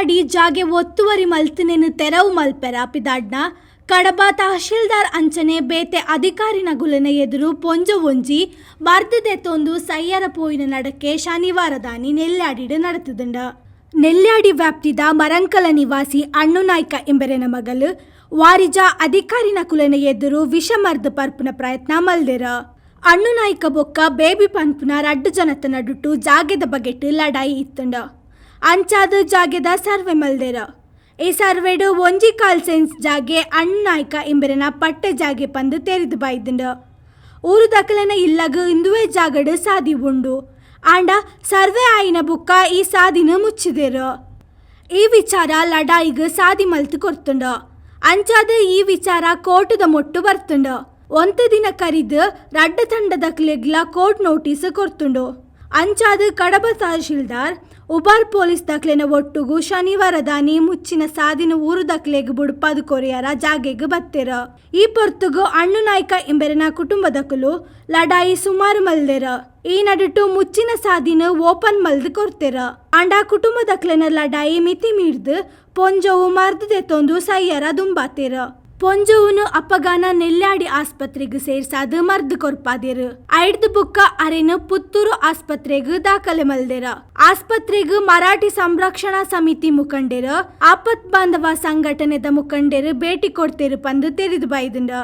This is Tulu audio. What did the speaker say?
ನೆಲ್ಯಾಡಿ ಜಾಗೆ ಒತ್ತುವರಿ ಮಲ್ತಿನೆನ್ ತೆರವು ಮಲ್ಪೆರ ಪಿದಡ್ನ ಕಡಬ ತಹಶೀಲ್ದಾರ್ ಅಂಚನೆ ಬೇತೆ ಅಧಿಕಾರಿನಗುಲೆನ ಎದುರು ಪೊಂಜೊವೊಂಜಿ ಮರ್ದ್ ದೆತೊಂದು ಸಯ್ಯರ ಪೋಯಿನ ನಡಕೆ ಶನಿವಾರದಾನಿ ನೆಲ್ಯಾಡಿಡ್ ನಡತ್ದ್ಂಡ್. ನೆಲ್ಯಾಡಿ ವ್ಯಾಪ್ತಿದ ಮರಂಕಲ ನಿವಾಸಿ ಅಣ್ಣು ನಾಯ್ಕ ಇಂಬೆರೆನ ಮಗಲ್ ವಾರಿಜಾ ಅಧಿಕಾರಿನಕುಲೆನ ಎದುರು ವಿಷ ಮರ್ದ್ ಪರ್ಪುನ ಪ್ರಯತ್ನ ಮಲ್ದೆರ್. ಅಣ್ಣು ನಾಯ್ಕ ಬೊಕ್ಕ ಬೇಬಿ ಪನ್ಪುನ ರಡ್ಡ್ ಜನತ ನಡುಟು ಜಾಗೆದ ಬಗೆಟ್ ಲಡಾಯಿ ಇತ್ತ್ಂಡ್. ಅಂಚಾದ್ ಜಾಗೆದ ಸರ್ವೆ ಮಲ್ದೆರ್. ಈ ಸರ್ವೆಡ್ ಒಂಜಿ ಕಾಲ್ ಸೆನ್ಸ್ ಜಾಗೆ ಅಣ್ಣು ನಾಯ್ಕ ಇಂಬೆರೆನ ಪಟ್ಟೆ ಜಾಗೆ ಪಂದ್ ತೆರಿದ್ ಬೈದ್ಂಡ್. ಊರುದಕಲೆನ ಇಲ್ಲಗ್ ಇಂದುವೆ ಜಾಗಡ್ ಸಾದಿ ಉಂಡು. ಆಂಡ ಸರ್ವೆ ಆಯಿನ ಬೊಕ್ಕ ಈ ಸಾದಿನ್ ಮುಚ್ಚಿದೆರ್. ಈ ವಿಚಾರ ಲಡಾಯಿಗ್ ಸಾದಿ ಮಲ್ತ್ ಕೊರ್ತುಂಡು. ಅಂಚಾದ್ ಈ ವಿಚಾರ ಕೋರ್ಟುದ ಮೊಟ್ಟು ಬತ್ತ್ಂಡ್. ಒಂತೆ ದಿನ ಕರಿದ್ ರಡ್ಡ್ ತಂಡದಕ್ಲೆಗ್ಲಾ ಕೋರ್ಟ್ ನೋಟಿಸ್ ಕೊರ್ತುಂಡು. ಅಂಚಾದ್ ಕಡಬ ತಹಶೀಲ್ದಾರ್, ಉಬಾರ್ ಪೊಲೀಸ್ ದಕ್ಲೆನ ಒಟ್ಟುಗು ಶನಿವಾರದಾನಿ ಮುಚ್ಚಿನ ಸಾದಿನ್ ಊರುದಕ್ಲೆಗ್ ಬುಡ್ಪಾದ್ ಕೊರ್ಯೆರ ಜಾಗೆಗ್ ಬತ್ತೆರ್. ಈ ಪೊರ್ತುಗು ಅಣ್ಣು ನಾಯ್ಕ ಇಂಬೆರೆನ ಕುಟುಂಬದಕುಲು ಲಡಾಯಿ ಸುಮಾರ್ ಮಲ್ದೆರ್. ಈ ನಡುಟು ಮುಚ್ಚಿನ ಸಾದಿನ್ ಓಪನ್ ಮಲ್ತ್ ಕೊರ್ತೆರ್. ಆಂಡ ಕುಟುಂಬದಕ್ಲೆನ ಲಡಾಯಿ ಮಿತಿ ಮೀರ್ದ್ ಪೊಂಜೊವು ಮರ್ದ್ ದೆತೊಂದು ಸಯ್ಯೆರ ದುಂಬಾತೆರ್. ಪೊಂಜೊವುನು ಅಪಗಾನ ನೆಲ್ಯಾಡಿ ಆಸ್ಪತ್ರೆಗ್ ಸೇರ್ಸಾದ್ ಮರ್ದ್ ಕೊರ್ಪಾದೆರ್. ಐರ್ದ್ ಬೊಕ್ಕ ಅರೆನ್ ಪುತ್ತೂರು ಆಸ್ಪತ್ರೆಗ್ ದಾಖಲೆ ಮಲ್ದೆರ್. ಆಸ್ಪತ್ರೆಗ್ ಮರಾಠಿ ಸಂರಕ್ಷಣಾ ಸಮಿತಿ ಮುಖಂಡೆರ್, ಆಪತ್ಬಾಂಧವ ಸಂಘಟನೆದ ಮುಖಂಡೆರ್ ಭೇಟಿ ಕೊರ್ತೆರ್ ಪಂದ್ ತೆರಿದ್ ಬೈದ್ಂಡ್.